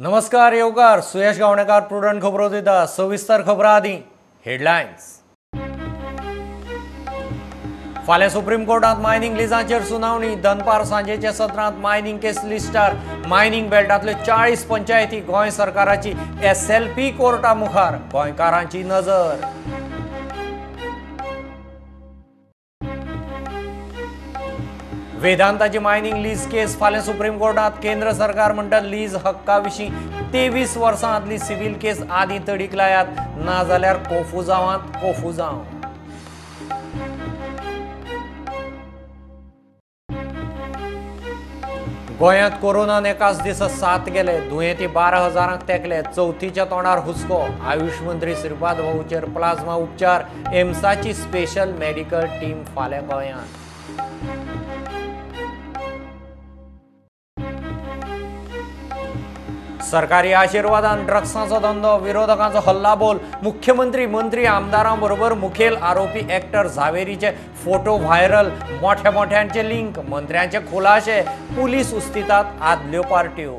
नमस्कार येवकार, सुयश गावणेकार प्रुडंट खबरो दिता. सविस्तर खबरां आदी हेडलायन्स. फाल्यां सुप्रीम कोर्टात मायनिंग लिजांचेर सुनावणी. दनपार सांजेच्या सत्रांत मायनिंग केस लिस्टार मायनिंग बेल्टांतल्यो 40 पंचायती गोंय सरकाराची SLP कोर्टा मुखार. गोंयकारांची नजर. वेदांताची मायनिंग लीज केस फाल्यां सुप्रीम कोर्टात. केंद्र सरकार म्हणटा लीज हक्का विशीं 23 वर्सां आदली सिव्हील केस आदीं तडीक लायात, नाजाल्यार कोफुजांवांत कोफुजांव. गोंयांत कोरोनान एकाच दिसा 7 गेले, दुयेंती 12,000 तेंकले. चवथीच्या तोंडार हुस्को. आयुष मंत्री श्रीपाद भाऊचेर प्लाझ्मा उपचार. एम्साची स्पेशल मेडिकल टीम फाल्यां गोंयांत. सरकारी आशिर्वादान ड्रग्सांचो धंदो, विरोधकांचो हल्लाबोल. मुख्यमंत्री, मंत्री, आमदारां बरोबर मुखेल आरोपी एक्टर झावेरीचे फोटो व्हायरल. मोठ्या मोठ्यांचे लिंक, मंत्र्यांचे खुलाशे. पुलीस उस्तितात आदल्यो पार्ट्यो.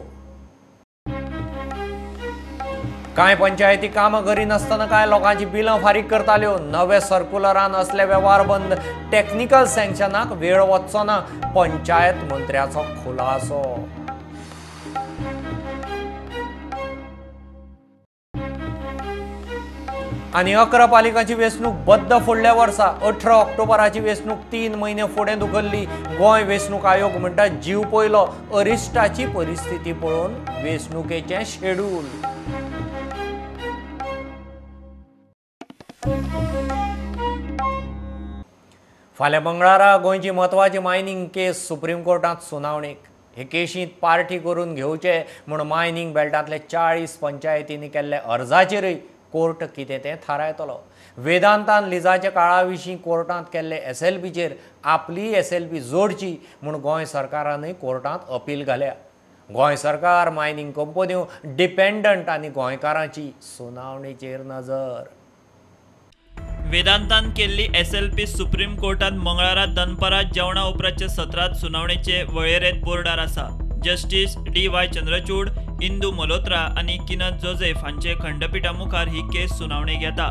कांय पंचायती कामां करिनासतना कांय लोकांची बिलां फारीक करताल्यो. नवे सर्कुलरान असले वेव्हार बंद. टॅक्निकल सँक्शनाक वेळ वचचो ना, पंचायत मंत्र्याचो खुलासो. आनी 11 पालिकांची वेंचणूक बद्द फुडल्या वर्सा. 18 ऑक्टोबराची वेंचणूक 3 म्हयने फुडें धुकल्ली. गोंय वेंचणूक आयोग म्हणटा जीव पयलो. अरिश्टाची परिस्थिती पळोवन वेंचणुकेचें शेड्यूल. फाल्यां मंगळारा गोंयची म्हत्वाची मायनिंग केस सुप्रीम कोर्टांत सुनावणेक. हे केशींत पार्टी करून घेवचे म्हूण मायनिंग बेल्टांतले 40 पंचायतींनी केल्ले अर्जाचेरय कोर्ट कितें तें थारायतलो. वेदांतान लिजाच्या काळा विशीं कोर्टांत केल्ले SLPचेर आपली SLP जोडची म्हूण गोंय सरकारानूय कोर्टांत अपील घाल्या. गोंय सरकार, मायनिंग कंपन्यो, डिपेंडंट आनी गोंयकारांची सुनावणेचेर नजर. वेदांतान केल्ली SLP supreme कोर्टांत मंगळारा दनपारा जेवणा उपरांतच्या सत्रांत सुनावणेचे वळेरेंत बोर्डार आसा. Justice D Y Chandrachud, Indu Malhotra आनी किनत जोसेफ हांचे खंडपिठा मुखार ही केस सुनावणेक येता.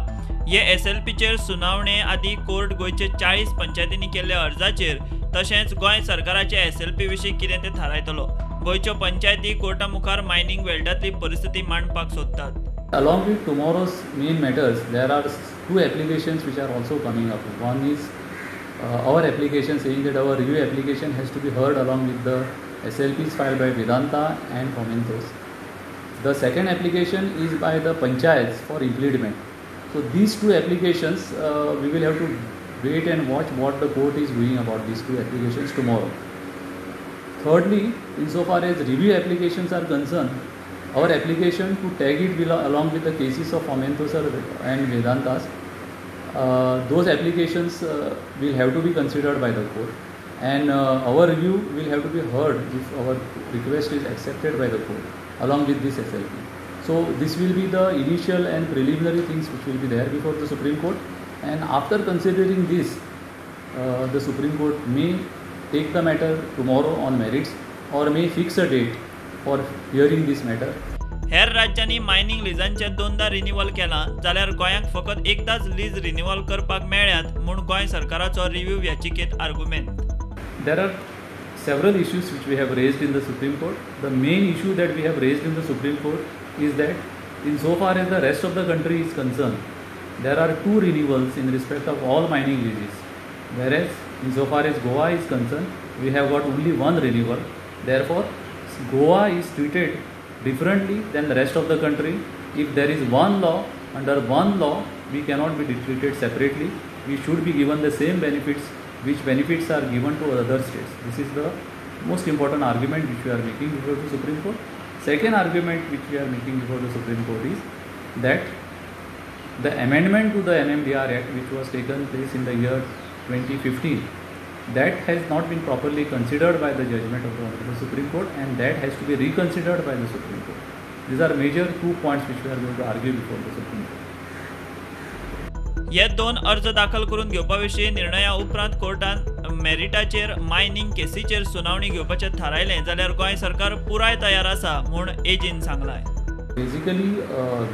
हे SLPचेर सुनावणे आदी कोर्ट गोंयचे 40 पंचायतींनी केल्ल्या अर्जाचेर तशेंच गोंय सरकाराचे SLP विशीं कितें तें थारायतलो. गोंयच्यो पंचायती कोर्टा मुखार मायनिंग वेल्टांतली परिस्थिती मांडपाक सोदतात. Along with tomorrow's main matters, there are 2 applications which are also coming up. One is our application saying that our review application has to be heard along with the SLPs filed by Vedanta and Fomentos. The second application is by the panchayats for impleadment. So these 2 applications, we will have to wait and watch what the court is doing about these 2 applications tomorrow. Thirdly, insofar as review applications are concerned, our application to tag it along with the cases of Fomentos and Vedantas, those applications will have to be considered by the court, and our review will have to be heard if our request is accepted by the court along with this SLP. So this will be the initial and preliminary things which will be there before the Supreme Court, and after considering this, the Supreme Court may take the matter tomorrow on merits or may fix a date for hearing this matter. हेर राज्यांनी mining लिजांचे 2दा renewal केलां जाल्यार गोंयांक फकत एकदाच lease renewal करपाक मेळ्ळ्यात म्हूण गोंय सरकाराचो review याचिकेंत argument. There are several issues which we have raised in the Supreme Court. The main issue that we have raised in the Supreme Court is that insofar as the rest of the country is concerned, there are 2 renewals in respect of all mining leases, whereas insofar as Goa is concerned, we have got only 1 renewal. Therefore, Goa is treated differently than the rest of the country. If there is one law, under one law, we cannot be treated separately. We should be given the same benefits which benefits are given to other states. This is the most important argument which we are making before the Supreme Court. Second argument which we are making before the Supreme Court is that the amendment to the MMDR Act, which was taken place in the year 2015, that has not been properly considered by the judgment of the Honorable Supreme Court, and that has to be reconsidered by the Supreme Court. These are major 2 points which we are going to argue before the Supreme Court. हे 2 अर्ज दाखल करून घेवपा विशीं निर्णया उपरांत कोर्टान मेरिटाचेर mining केसीचेर सुनावणी घेवपाचें थारायलें जाल्यार गोंय सरकार पुराय तयार आसा म्हूण एजीन सांगलां. Basically,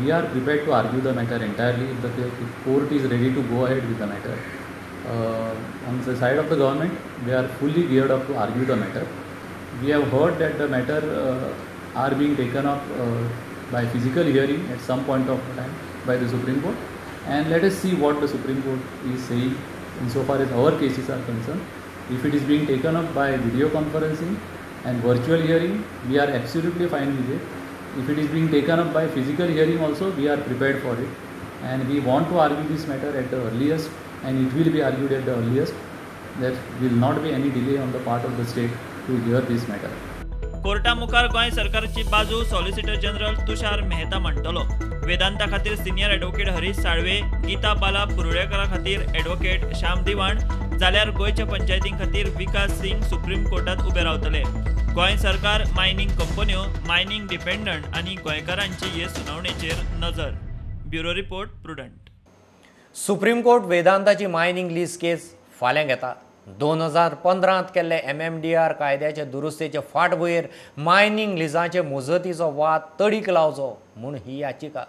we are prepared to argue the matter entirely if the court is ready to go ahead with the matter. On the side of the government, we are fully geared up to argue the matter. We have heard that the matter are being taken up by physical hearing at some point of time by the Supreme Court, and let us see what the Supreme Court is saying insofar as our cases are concerned. If it is being taken up by video conferencing and virtual hearing, we are absolutely fine with it. If it is being taken up by physical hearing also, we are prepared for it, and we want to argue this matter at the earliest, and it will be argued at the earliest. There will not be any delay on the part of the state to hear this matter. Carta मुखार गोंय सरकारची बाजू solicitor general Tushar Mehta मांडटलो. Vedanta खातीर senior advocate Harish Salve, Gita बाला पुरुळेकरा खातीर advocate Shyam दिवाण, जाल्यार गोंयच्या पंचायतीं खातीर विकास सिंग सुप्रीम कोर्टात उबे रावतले. गोंय सरकार, मायनिंग कंपन्यो, मायनिंग डिपेंडंट आनी गोंयकारांची हे सुनावणेचेर नजर. Bureau report, Prudent. Supreme court वेदांताची mining lease case फाल्यां घेता. 2015 केल्ले MMDR कायद्याचे दुरुस्तेचे फाटभुंयेर मायनिंग लिजाचे मुजतीचो वाद तडीक लावचो म्हूण ही याचिका.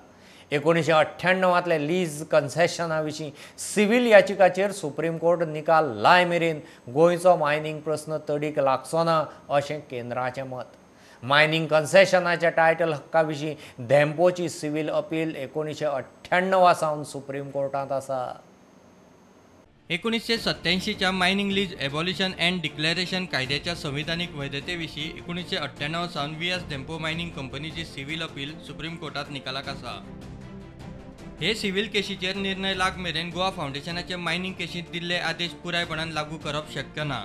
1998 लीज कन्सेशना विशीं सिव्हील याचिकाचेर सुप्रीम कोर्ट निकाल लाय मेरेन गोंयचो मायनिंग प्रस्न तडीक लागचो ना अशें केंद्राचें मत. मायनिंग कन्सेशनाच्या टायटल हक्का विशीं धेंपोची सिव्हील अपील 1998 सावन सुप्रीम कोर्टांत आसा. 1987च्या mining lease abolition and declaration कायद्याच्या संविधानीक वैधतेविशीं 1998 सावन व्ही.एस. धेंपो मायनिंग कंपनीची सिव्हील अपील सुप्रीम कोर्टात निकालाक आसा. हे सिव्हील केशीचेर निर्णय लाग मेरेन गोवा फावंडेशनाचे मायनिंग केशींत दिल्ले आदेश पुरायपणान लागू करप शक्य ना.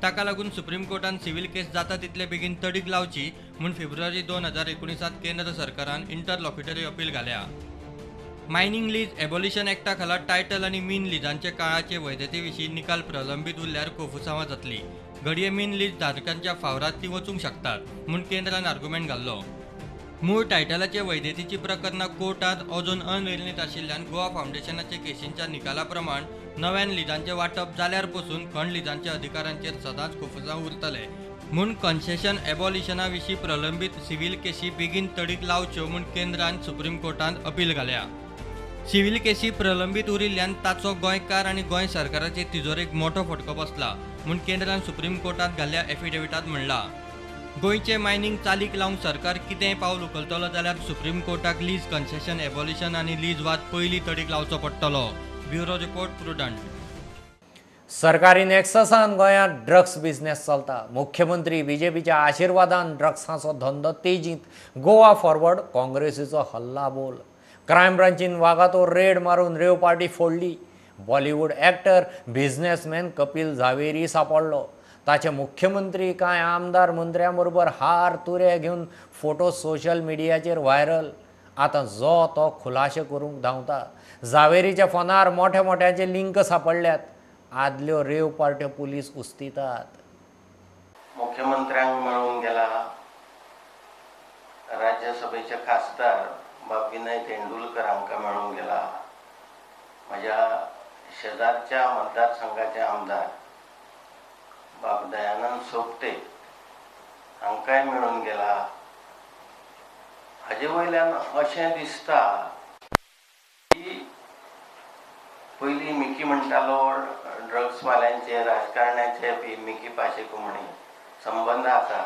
ताका लागून सुप्रीम कोर्टान सिव्हील केस जाता तितले बेगीन तडीक लावची म्हूण फेब्रुवारी 2019 केंद्र सरकारान इंटरलॉक्युटरी अपील घाल्या. मायनिंग लीज एबॉलिशन एक्टा खाला टायटल आनी मीन लिजांचे काळाचे वैधते विशीं निकाल प्रलंबीत उरल्यार कोफुसांवां जातली. घडये मीन लीज धारकांच्या फावरात ती वचूंक शकतात म्हूण केंद्रान आर्ग्युमेंट घाल्लो. मूळ टायटलाचे वैधतेची प्रकरणां कोर्टांत अजून अनिर्णीत आशिल्ल्यान गोवा फावंडेशनाचे केशींच्या निकाला प्रमाण नव्यान लिजांचें वांटप जाल्यार पसून खण लिजांच्या अधिकारांचेर सदांच कोफुसांव उरतले म्हूण कन्सेशन एबॉलिशना विशीं प्रलंबीत सिव्हील केशी बेगीन तडीक लावच्यो म्हूण केंद्रान सुप्रीम कोर्टांत अपील घाल्या. सिव्हील केशी प्रलंबीत उरिल्ल्यान ताचो गोंयकार आनी गोंय सरकाराचे तिजोरेक मोठो फटको बसला म्हूण केंद्रान सुप्रीम कोर्टांत घाल्ल्या एफिडेविटांत म्हणलां. गोंयचें मायनिंग चालीक लावंक सरकार कितेंय पावल उखलतलो जाल्यार सुप्रीम कोर्टाक लीज कन्सेशन एबॉलिशन आनी लीज वाद पयलीं तडीक लावचो पडटलो. Bureau report, Prudent. सरकारी नॅक्ससान गोंयांत ड्रग्स बिझनेस चलता. मुख्यमंत्री बीजेपीच्या आशिर्वादान ड्रग्साचो धंदो तेजींत. गोवा फॉरवर्ड काँग्रेसीचो हल्ला बोल. क्रायम ब्रांचीन वागातोर रेड मारून रेव पार्टी फोडली. Bollywood actor businessman Kapil Zaveri सांपडलो. ताचे मुख्यमंत्री कांय आमदार मंत्र्यां बरोबर हार तुरे घेवन फोटो सोशल मिडियाचेर व्हायरल. आतां जो तो खुलाशे करूंक धांवता. झावेरीच्या फोनार मोठ्या मोठ्यांचे लिंक सांपडल्यात. आदल्यो रेव पार्ट्यो पुलीस उस्तितात. मुख्यमंत्र्यांक मेळूंक गेला राज्यसभेचे खासदार बाब विनय तेंडुलकर हांकां मेळूंक गेला, म्हज्या शेजारच्या मतदारसंघाचे आमदार बाब दयानंद सोपटे हांकांय मेळून गेला. हाजे वयल्यान अशें दिसता की पयलीं मिकी म्हणटालो ड्रग्सवाल्यांचे राजकारण्याचे बी मिकी पाशेको म्हणी संबंद आसा.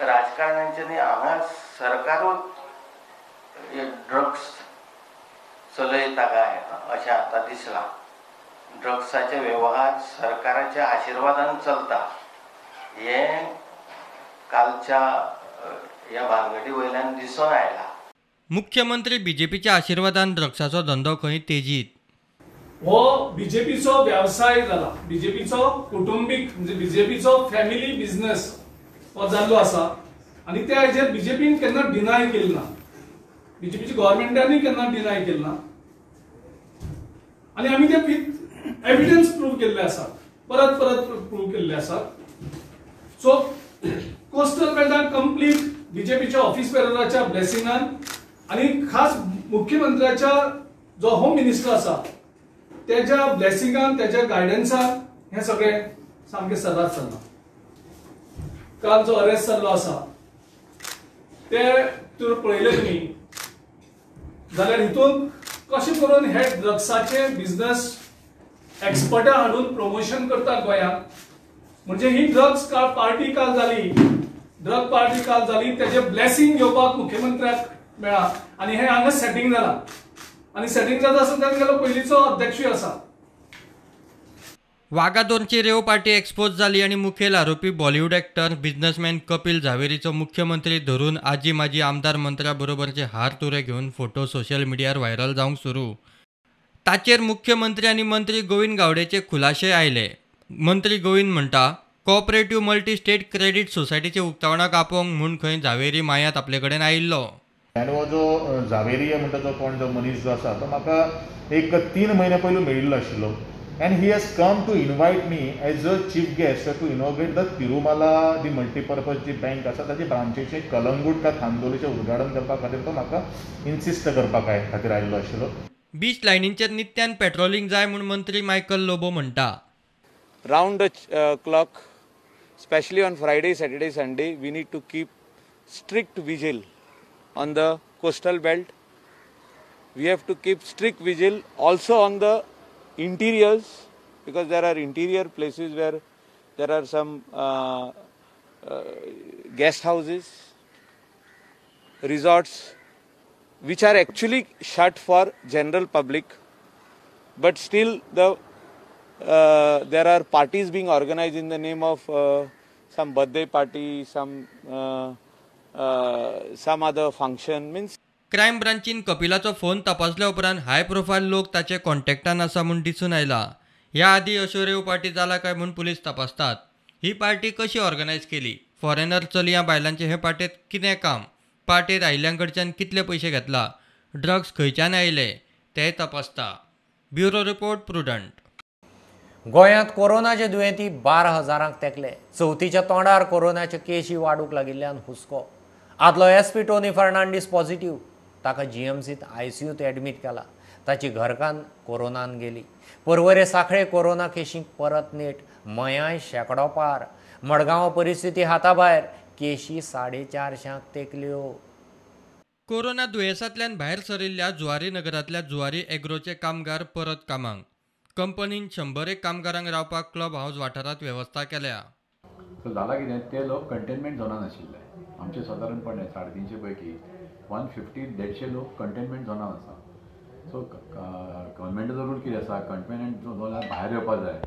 राजकारण्यांचे न्ही, हांगा सरकारूच ड्रग्स चलयता काय अशें आतां दिसलां. ड्रग्साचे वेव्हार सरकाराच्या आशिर्वादान चलता हें कालच्या ह्या भानगडी वयल्यान दिसून आयलां. मुख्यमंत्री बीजेपीच्या आशिर्वादान ड्रग्साचो धंदो खंय तेजीत. हो बीजेपीचो व्यवसाय जाला, बीजेपीचो कुटुंबीक म्हणजे बीजेपीचो फॅमिली बिझनेस हो जाल्लो आसा आनी त्या हेजेर बीजेपीन केन्ना डिनाय केली ना, बीजेपीच्या गव्हर्मेंटानूय केन्ना डिनाय केली ना आनी आमी ते विथ एविडन्स प्रूव केल्ले आसात, परत परत प्रूव केल्ले आसात. सो कोस्टल बेल्टान कंप्लीट बीजेपीच्या ऑफिस बेरराच्या ब्लेसिंगान आनी खास मुख्यमंत्र्याच्या जो होम मिनिस्टर आसा तेज्या ब्लेसिंगान, तेज्या गायडन्सान हें सगळें सामकें सदांच चल्लां. काल जो अरेस्ट जाल्लो आसा ते तुवें पळयले तुमी जाल्यार हितून कशें करून हे ड्रग्साचे बिझनस एक्सपर्टां हाडून प्रमोशन करता गोंयांत. म्हणजे ही ड्रग्स पार्टी काल जाली, ड्रग पार्टी काल जाली, तेजे ब्लेसिंग घेवपाक मुख्यमंत्र्याक मेळ्ळा आनी हें हांगा सेटींग जालां. आनी सेटींग जाता आसतना तांगेलो पयलींचो अध्यक्षूय आसा. वागातोरची रेव पार्टी एक्सपोज जाली आनी मुखेल आरोपी बॉलिवूड एक्टर बिझनेसमॅन कपिल झावेरीचो मुख्यमंत्री धरून आजी माजी आमदार मंत्र्या बरोबरचे हार तुरे घेवन फोटो सोशल मिडियार व्हायरल जावंक सुरू. ताचेर मुख्यमंत्री आनी मंत्री गोविंद गावडेचे खुलाशे आयले. मंत्री गोविंद म्हणटा, कोऑपरेटिव्ह मल्टी स्टेट क्रेडीट सोसायटीचे उक्तावणाक आपोवंक म्हूण खंय झावेरी मायांत आपले कडेन आयिल्लो. आनी हो जो झावेरी म्हणटा तो कोण जो मनीस जो आसा तो म्हाका एक 3 म्हयने पयलू मेळिल्लो आशिल्लो. And he has come to invite me as a chief guest to inaugurate the Tirumala the multipurpose ji bank आसा ताची ब्रांचीचे कलंगूट का खांदोलीचें उद्घाटन करपा खातीर तो म्हाका इन्सिस्ट करपा खातीर आयिल्लो आशिल्लो. बीच लायनींचेर नित्यान पेट्रोलिंग जाय म्हूण मंत्री मायकल लोबो म्हणटा. Round the clock, specially on Friday, Saturday, Sunday, we need to keep strict vigil on the coastal belt. We have to keep strict vigil also on the interiors, because there are interior places where there are some guest houses, resorts, which are actually shut for general public, but still there are parties being organized in the name of some birthday party, some other function. Means crime ब्रांचीन कपिलाचो phone तपासल्या उपरांत हाय profile लोक ताचे कॉन्टॅक्टान आसा म्हूण दिसून आयला. ह्या आदी अश्यो रेव पार्टी जाला काय म्हूण पुलीस तपासतात. ही पार्टी कशी ऑर्गनायज केली, फॉरेनर चलयां बायलांचें हे पार्टेंत कितें काम, पार्टेंत आयिल्ल्यां कडच्यान कितले पयशे घेतला, ड्रग्स खंयच्यान आयले तेय तपासता. Bureau report, Prudent. गोंयांत कोरोनाचे दुयेंती 12,000 तेंकले. चवथीच्या तोंडार कोरोनाच्यो केशी वाडूंक लागिल्ल्यान हुस्को. आदलो एसपी टोनी फर्नांडीस पॉझिटिव्ह, ताका जीएमसीत आयसीयूत एडमीट केला. ताची घरकान्न कोरोनान गेली. परवरे साखळे कोरोना केशींक परत नेट, मयांय शेंकडो पार. मडगांव परिस्थिती हाता भायर, केशी 450 तेंकल्यो. कोरोना दुयेंसांतल्यान भायर सरिल्ल्या जुवारी नगरांतल्या जुवारी एग्रोचे कामगार परत कामांक. कंपनीन 101 कामगारांक रावपाक क्लब हावज वाठारांत वेवस्था केल्या. सो जाला कितें, ते लोक कंटेनमेंट झोनान आशिल्ले. आमचे सादारणपणे 350 पैकी 150 150 लोक कंटेनमेंट झोनान आसा. सो गव्हर्मेंटाचो रूल कितें आसा, कंटेनमेंट झोनान भायर येवपाक जाय.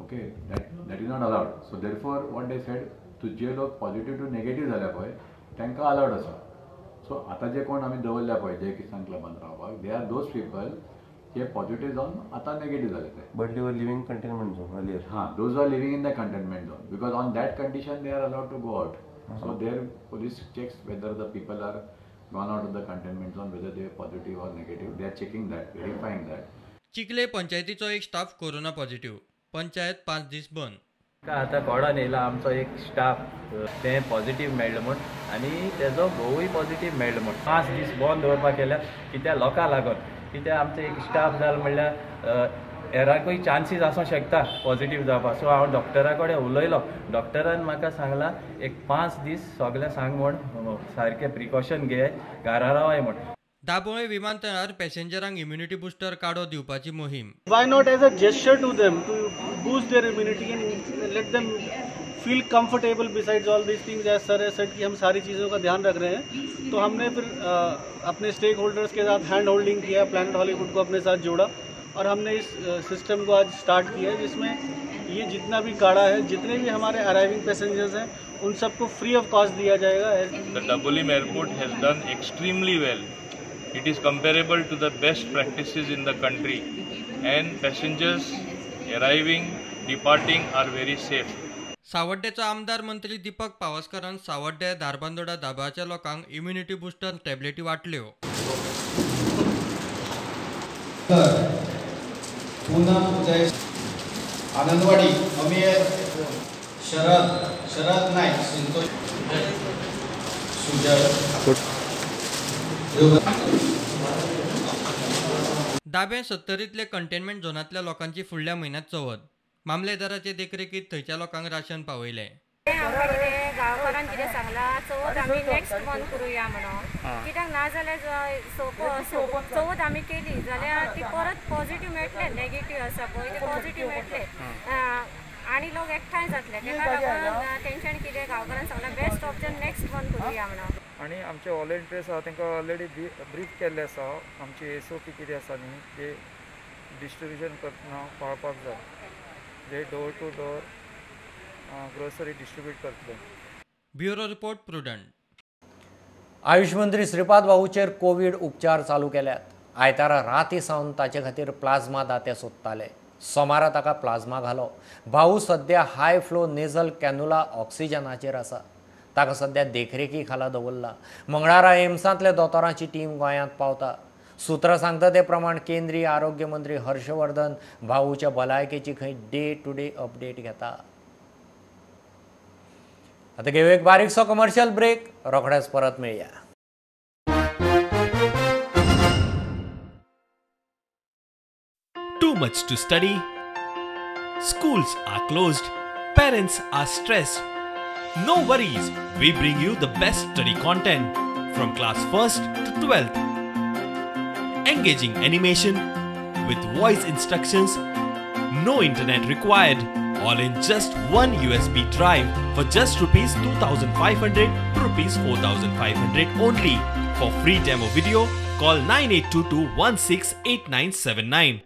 Okay, that is not allowed. So therefore what they said, तुजे लोक पॉझिटिव्ह टू नेगेटिव्ह जाल्या पळय तांकां अलावड आसा. सो आतां जे कोण आमी दवरल्या पळय जय किसान क्लबान रावपाक, they are those people J positive जावन आतां नेगेटिव्ह जाले ते. But they were living containment zone earlier. हां, those are living in the containment zone because on that condition they are allowed to go out. So there police checks whether the people are gone out of the containment zone, whether they are positive or negative. They are checking that, verifying that. Chikhale पंचायतीचो एक staff corona positive, panchayat 5 दीस बंद. आतां codon येयला आमचो एक staff, तें positive मेळ्ळें म्हूण आनी तेजो घोवूय पॉझिटिव्ह मेळ्ळो म्हूण 5 दीस बंद दवरपाक केल्या. कित्याक लोकां लागून, कित्याक आमचो एक स्टाफ जालो म्हणल्यार हेरांकूय चान्सीस आसूंक शकता पॉझिटिव्ह जावपाक. सो हांव डॉक्टरा कडेन उलयलो, डॉक्टरान म्हाका सांगलां एक 5 दीस सगळें सांग म्हूण, सारकें प्रिकॉशन घे, घरा रावाय म्हूण. दाबोळे विमानतळार पॅसेंजरांक इम्युनिटी बुस्टर काडो दिवपाची मोहीम. Why not as a gesture to them to boost their immunity and let them feel comfortable. Besides all these things, as sir has said कि हम सारी चीज़ों का ध्यान रख रहे हैं, तो हमने फिर अपने स्टेक होल्डर्स के साथ हैंड होल्डिंग किया, प्लैनेट हॉलीवुड को अपने साथ जोड़ा और हमने इस सिस्टम को आज स्टार्ट किया है, जिसमें ये जितना भी काढ़ा है, जितने भी हमारे अराइविंग पैसेंजर्स हैं, उन सबको फ्री ऑफ कॉस्ट दिया जाएगा. The Dabolim airport has done extremely well. It is comparable to the best practices in the country and passengers arriving, departing are very safe. सावड्डेचो आमदार मंत्री दीपक पावसकरान सावड्डे, धारबांदोडा, दाबाच्या लोकांक इम्युनिटी बुस्टर टॅबलेटी वाटल्यो. पूनम जय आनंदवाडी, अमेय, शरद, शरद नाईक, संतोष, सुजय. दाबे 70तले कंटेनमेंट झोनांतल्या लोकांची फुडल्या म्हयन्यांत चवथ. मामलेदाराचे देखरेखीत थंयच्या लोकांक राशन पावयलें. गांवकारान कितें सांगलां चवथ आमी नेक्स्ट मंथ करुया म्हणून, कित्याक ना जाल्यार चवथ आमी केली जाल्यार ती परत पॉझिटिव्ह मेळटले, नेगेटिव्ह आसा पळय ते पॉझिटिव्ह मेळटले आनी लोक एकठांय जातले. तेका लागून तेंच्यानी कितें गांवकारान सांगलां बेस्ट ऑप्शन नेक्स्ट मंथ करुया म्हणून. आनी आमचे व्हॉलेंटियर्स आसा तांकां ऑलरेडी ब्रीफ केल्ले आसा, आमची एसओपी कितें आसा न्ही ते डिस्ट्रिब्युशन करतना पाळपाक जाय, जे door to door grocery distribute करतले. Bureau report, Prudent. Ayush मंत्री श्रीपाद भाऊचेर कोवीड उपचार चालू केल्यात. आयतारा राती सावन ताचे खातीर प्लाझ्मा दाते सोदताले. सोमारा ताका प्लाझ्मा घालो. भाऊ सद्या हाय फ्लो नेझल कॅन्युला ऑक्सिजनाचेर आसा. ताका सद्या देखरेखी खाला दवरला. मंगळारा एम्सांतल्या दोतोरांची टीम गोंयांत पावता. सूत्रां सांगता ते प्रमाण केंद्रीय आरोग्य मंत्री हर्षवर्धन भाऊच्या भलायकेची खंय डे टू डे अपडेट घेता. आतां घेवया एक बारीकसो कमर्शियल ब्रेक, रोखडेच परत मेळया. Too much to study, schools are closed, parents are stressed. No worries, we bring you the best study content from class 1st to 12th. Engaging animation with voice instructions, no internet required, all in just one USB drive for just rupees 2,500 to rupees 4,500 only. For free demo video, call 9822 168979.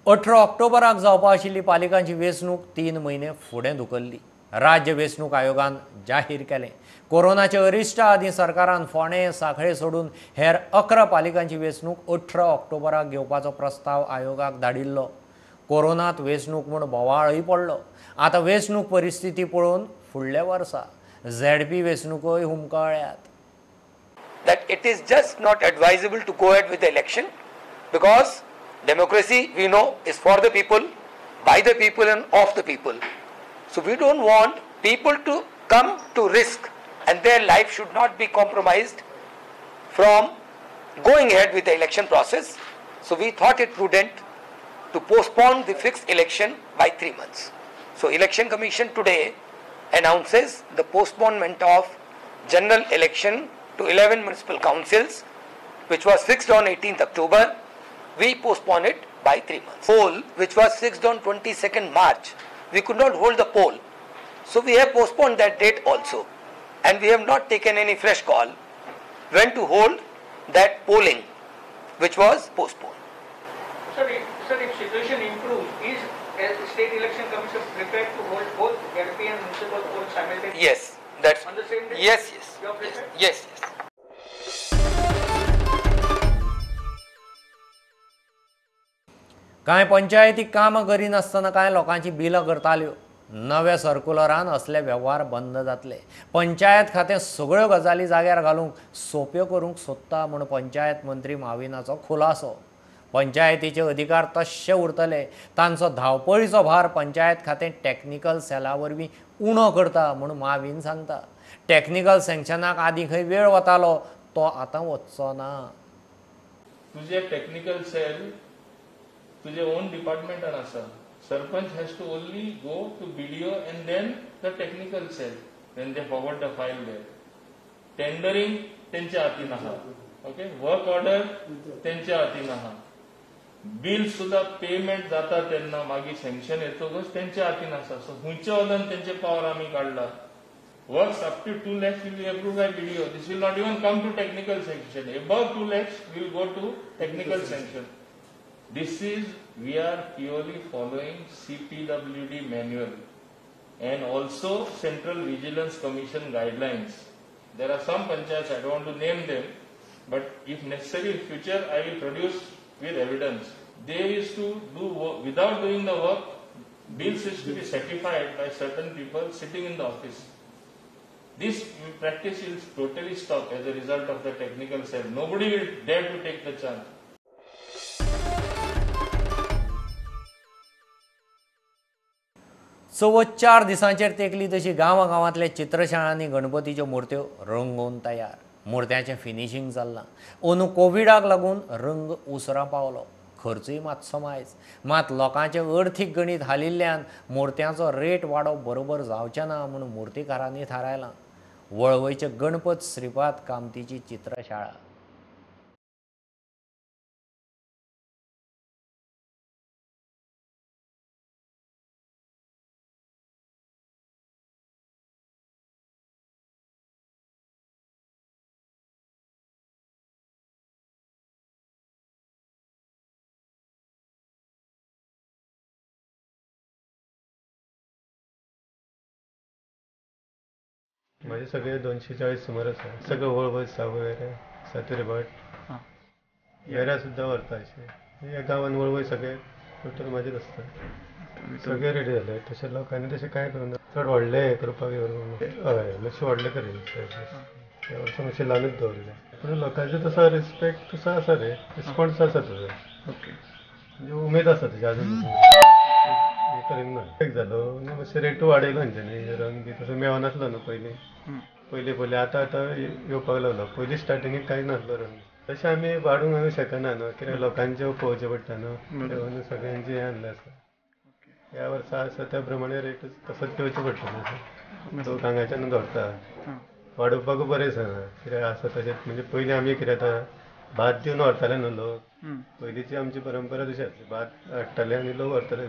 अठरा ऑक्टोबराक जावपा आशिल्ली पालिकांची वेंचणूक 3 म्हयने फुडें धुकल्ली. राज्य वेंचणूक आयोगान जाहीर केलें. कोरोनाचे अरिश्टा आदीं सरकारान फोंडें, सांखळे सोडून हेर 11 पालिकांची वेंचणूक 18 ऑक्टोबराक घेवपाचो प्रस्ताव आयोगाक धाडिल्लो. कोरोनांत वेंचणूक म्हूण बोवाळय पडलो. आतां वेंचणूक परिस्थिती पळोवन फुडल्या वर्सा ZP वेंचणुकोय हुमकळ्ळ्यात. That it is just not advisable to go ahead with the election because democracy, we know, is for the people, by the people and of the people. So we don't want people to come to risk and their life should not be compromised from going ahead with the election process. So we thought it prudent to postpone the fixed election by 3 months. So Election Commission today announces the postponement of general election to 11 municipal councils, which was fixed on 18th October. We postpone it by 3 months. Poll, which was fixed on 22nd March, we could not hold the poll. So we have postponed that date also. And we have not taken any fresh call when to hold that polling, which was postponed. Sir, if situation improves, is State Election Commission prepared to hold both ZP and municipal polls simultaneously? Yes, that's on the same day? Yes, yes. You are prepared? Yes, yes. कांय पंचायती कामां करिनासतना कांय लोकांची बिलां करताल्यो. नव्या सर्कुलरान असले वेव्हार बंद जातले. पंचायत खातें सगळ्यो गजाली जाग्यार घालूंक सोंप्यो करूंक सोदता म्हूण पंचायत मंत्री माविनाचो खुलासो. पंचायतीचे अधिकार तश्शे उरतले. तांचो धांवपळीचो भार पंचायत खातें टॅक्निकल सेला वरवीं उणो करता म्हूण माविन सांगता. टॅक्निकल सँक्शनाक आदीं खंय वेळ वतालो तो आतां वचचो ना. तुजें टॅक्निकल सेल तुझे ओन डिपार्टमेंटान आसा. Sarpanch has to only go to BDO and then the technical cell, then they forward the file there. Tendering तेंच्या हातीन आहा, ओके, वर्क ऑर्डर तेंच्या हातीन आहा, बील सुद्दां पेमेंट जाता तेन्ना मागीर सँक्शन येतकच तेंच्या हातीन आसा. सो खंयच्या वल्यान तेंचे पावर आमी काडला. Works up to 2 lakhs will be approved by BDO. This will not even come to technical sanction. Above 2 lakhs will go to technical sanction. This is, we are purely following CPWD manual and also Central Vigilance Commission guidelines. There are some panchayats, I don't want to name them, but if necessary in future I will produce with evidence. They used to do work without doing the work, bills used to be certified by certain people sitting in the office. This practice will totally stop as a result of the technical cell. Nobody will dare to take the chance. चवथ 4 दिसांचेर तेंकली तशी गांवागांवांतल्या चित्रशाळांनी गणपतीच्यो मुर्त्यो रंगोवन तयार. मुर्त्यांचें finishing चल्लां. अंदू कोविडाक लागून रंग उसरां पावलो, खर्चूय मातसो मायज. मात लोकांचें अर्थीक गणीत हालिल्ल्यान मुर्त्यांचो रेट वाडोवप बरोबर जावचें ना म्हूण मुर्तीकारांनी थारायलां. वळवयचे गणपत श्रीपाद कामतीची चित्रशाळा. माझे सगळे 240 सुमार आसा. सगळे वळवय सावयवेरें सातेरभाट वेऱ्या सुद्दां व्हरता. अशें ह्या गांवान वळवय सगळे टोटल म्हाजेच आसता. सगळे रेडी जाले तशें लोकांनी तशें कांय करूं ना. चड व्हडलें हें करपाक हय मातशें व्हडलें करीन ह्या वर्सा मातशें ल्हानूच दवरलें. पूण लोकांचो तसो रिस्पेक्ट तसो आसा रे, रिस्पॉन्स आसा तसो. ओके, म्हणजे उमेद आसा तेजी आजून हें करीन ना. एक जालो आनी मातशें रेटू वाडयलो तेंच्यांनी. रंग बी तसो मेळनासलो न्हू पयलीं पयलीं पयलीं आतां आतां येवपाक लागलो. पयलीं स्टार्टिंगेक कांय नासलो रंग. तशें आमी वाडूंक आमी शकना न्हू, कित्याक लोकांचें पळोवचें पडटा न्हू, तें सगळ्यांचें हें आहलें आसा. ह्या वर्सा आसा त्या प्रमाणे रेट तसोच घेवचो पडटलो. लोक हांगाच्यान दवरता वाडोवपाकूय बरें दिसना, कित्याक आसा तशेंच. म्हणजे पयलीं आमी कितें जाता भात दिवन व्हरताले न्हू लोक. पयलींची आमची परंपरा तशी आसली, भात हाडटाले आनी लोक व्हरताले.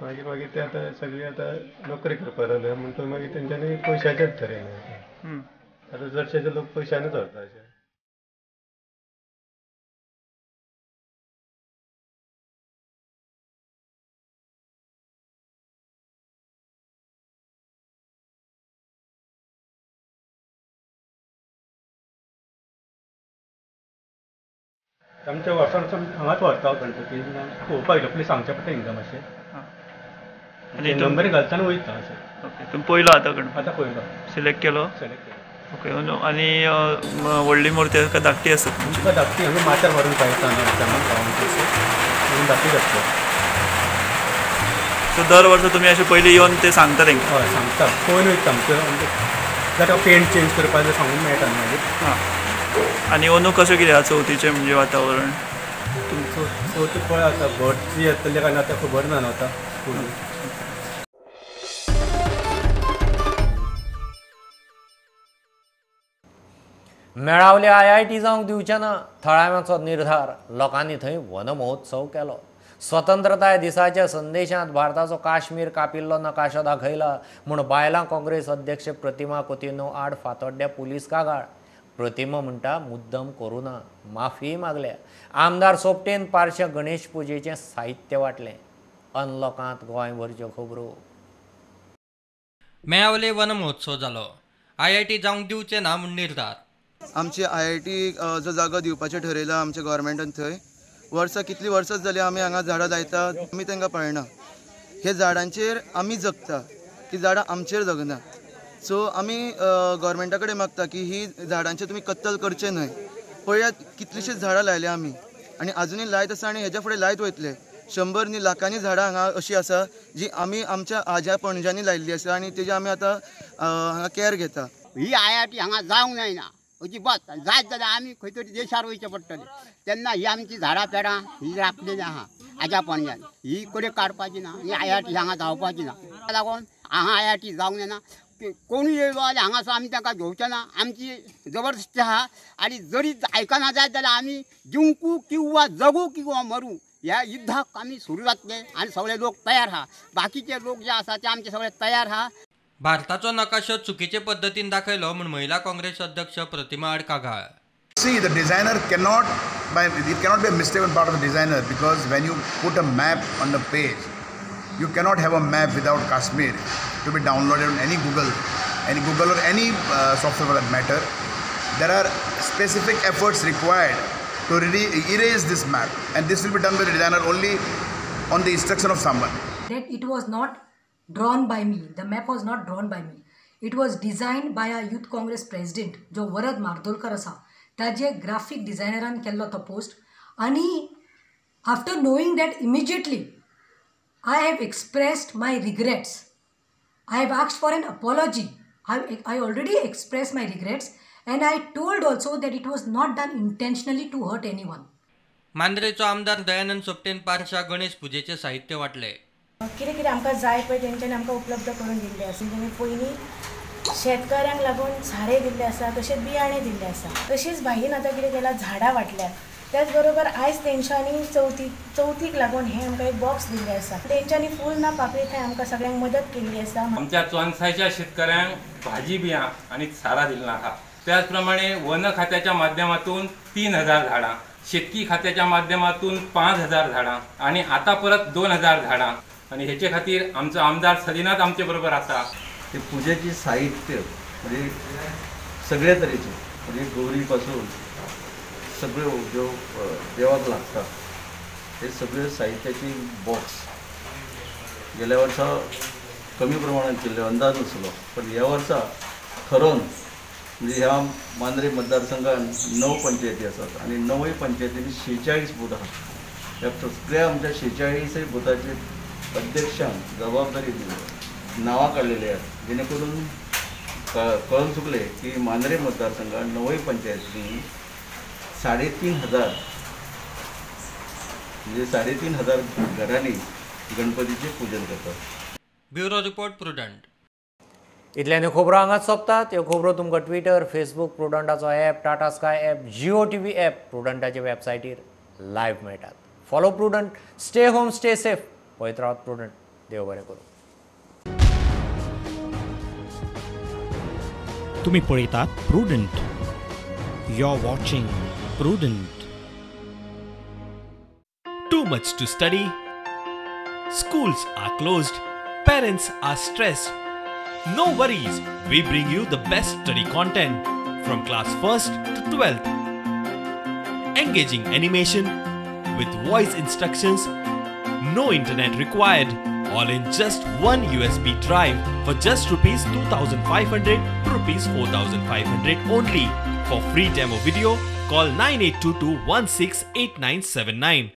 मागीर मागीर ते आतां सगळीं आतां नोकरी करपाक लागले म्हणटकीर मागीर तेंच्यांनी पयशाचेच थारयलें. आतां चडशे जे लोक पयशानूच व्हरता अशें. आमच्या वर्सान वर्सान हांगाच व्हरता गणपती. पळोवपाक येयलो पयलीं सांगचें पडटा तांकां मातशें. आनी नंबर घालता आनी वयता अशें. ओके, तुमी पयलो आतां गणपती? आतां पयलो सिलेक्ट केलो? सिलेक्ट केलो. ओके, आनी व्हडली मुर्ती आसा काय धाकटी आसा? आमकां धाकटी हांगा माथ्यार व्हरून पायता गांवांत म्हणून धाकटीच आसता. सो दर वर्सा तुमी अशें पयलीं येवन ते सांगता तांकां? हय सांगता, पळोवन वयता. आमचें जाका पेंट चेंज करपाक जाय सांगून मेळटा न्हू मागीर. आनी अंदू कशें कितें आसा चवथीचें म्हणजे वातावरण? तुमचो चवथी पळय आतां भट येतले काय ना आतां खबर ना न्हू आतां. मेळावले IIT जावंक दिवचे ना थळाव्यांचो निर्धार. लोकांनी थंय वनमहोत्सव केलो. स्वतंत्रताय दिसाच्या संदेशांत भारताचो काश्मीर कापिल्लो नकाशो दाखयला म्हूण बायलां काँग्रेस अध्यक्ष प्रतिमा कुतिन्हो आड फातोड्ड्या पुलीस कागाळ. प्रतिमा म्हणटा मुद्दम करूं ना, माफी मागल्या. आमदार सोपटेन पारशा गणेश पुजेचें साहित्य वांटलें. अनलॉकांत गोंयभरच्यो खबरो. मेळावले वनमहोत्सव जालो. IIT जावंक दिवचे ना म्हूण निर्धार. आमची IIT जो जागो दिवपाचें ठरयला आमच्या गव्हर्मेंटान, थंय वर्सां कितलीं वर्सां जालीं आमी हांगा झाडां लायता, आमी तांकां पळयना. हे झाडांचेर आमी जगता, ती झाडां आमचेर जगना. सो आमी गव्हर्मेंटा कडेन मागता की ही झाडांचें तुमी कत्तल करचें न्हय. पळयात कितलींशींच झाडां लायल्या आमी आनी आजुनूय लायत आसा आनी हेज्या फुडें लायत वयतले. 100 न्ही लाखांनी झाडां हांगा अशीं आसा जी आमी आमच्या आज्या पणज्यांनी लायिल्ली आसा आनी तेजी आमी आतां हांगा कॅर घेता. ही IIT हांगा जावंक जायना अजिबात. जायत जाल्यार आमी खंय तरी देशार वयचें पडटलें. तेन्ना ही आमची झाडां पेडां ही राखलेली आहा आज्या पणज्यान, ही कडेन काडपाची ना. ही IIT हांगा जावपाची ना. ताका लागून हांगा IIT जावंक जायना. कोणूय येयलो जाल्यार हांगासर आमी तांकां घेवचे ना. आमची जबरदस्ती आहा आनी जरी आयकना जायत जाल्यार आमी जिंकू किंवा जगू किंवा मरू ह्या युद्धाक आमी सुरू जातले आनी सगळे लोक तयार आहा. बाकीचे लोक जे आसा ते आमचे सगळे तयार आहा. भारताचो नकाशो चुकीचे पद्दतीन दाखयलो म्हूण महिला काँग्रेस अध्यक्ष प्रतिमा आड कागाळ. See, the designer cannot, it cannot be a mistake on part of the designer, because when you put a map on the page, you cannot have a map without Kashmir to be downloaded on any Google or any software for that matter. There are specific efforts required to really erase this map, and this will be done by the designer only on the instruction of someone. That it was not drawn by me. The map was not drawn by me. It was designed by a youth Congress president जो वरद मार्दोलकर आसा, ताजे graphic डिझायनरान केल्लो तो post. आनी after knowing that immediately I have expressed my regrets. I have asked for an apology. I already expressed my regrets and I told also that it was not done intentionally to hurt anyone. मांद्रेचो आमदार दयानंद सोपटेन पारशा गणेश पुजेचे साहित्य वाटले. कितें कितें आमकां जाय पळय तेंच्यांनी आमकां उपलब्ध करून दिल्लें आसा. तेंच्यांनी पयलीं शेतकाऱ्यांक लागून सारें दिल्लें आसा, तशेंच बियाणें दिल्लें आसा. तशीच भाईन आतां कितें केलां, झाडां वाटल्यात. त्याच बरोबर आयज तेंच्यांनी चवथीक लागून हें आमकां एक बॉक्स दिल्लें आसा. तेंच्यांनी फूल ना पाकळी थंय आमकां सगळ्यांक मदत केल्ली आसा. आमच्या चोनसायच्या शेतकऱ्यांक भाजी बियां आनी सारां दिल्लीं आहा. त्याच प्रमाणे वन खात्याच्या माध्यमातून 3000 झाडां, शेतकी खात्याच्या माध्यमातून 5000 झाडां आनी आतां परत 2000 झाडां. आनी हेचे खातीर आमचो आमदार सदिनाच आमचे बरोबर आसा. ते पुजेची साहित्य म्हणजे सगळे तरेचे, म्हणजे गौरी पासून सगळ्यो ज्यो देवाक लागता हे सगळे साहित्याची बॉक्स गेल्या वर्सा कमी प्रमाणात केल्ले, अंदाज नासलो, पण ह्या वर्सा ठरोवन म्हणजे ह्या मांद्रे मतदारसंघान 9 पंचायती आसात आनी 9 पंचायतींनी 46 बूथ आहात. ह्या सगळ्या आमच्या 46 बुथाचे अध्यक्षांक जबाबदारी दिली, नांवां काडलेली आहात, जेणे करून कळून चुकले की मांद्रे मतदारसंघान 9 पंचायतींनी 3500 म्हणजे 3500 घरांनी गणपतीचें पूजन करतात. Bureau report, Prudent. इतल्यान ह्यो खबरो हांगाच सोंपतात. ह्यो खबरो तुमकां ट्विटर, फेसबूक, प्रुडंटाचो app, Tata Sky app, Jio TV app, प्रुडंटाचे वेबसायटीर live मेळटात. Follow Prudent, stay home, stay safe. पळयत रावात प्रुडंट. देव बरें करूं. तुमी पळयतात Prudent. You are watching Prudent. Too much to study? Schools are closed. Parents are stressed. No worries, we bring you the best study content from class 1st to 12th. Engaging animation with voice instructions, no internet required, all in just one USB drive for just Rs 2500 to Rs 4500 only. For free demo video, call 9822 168979.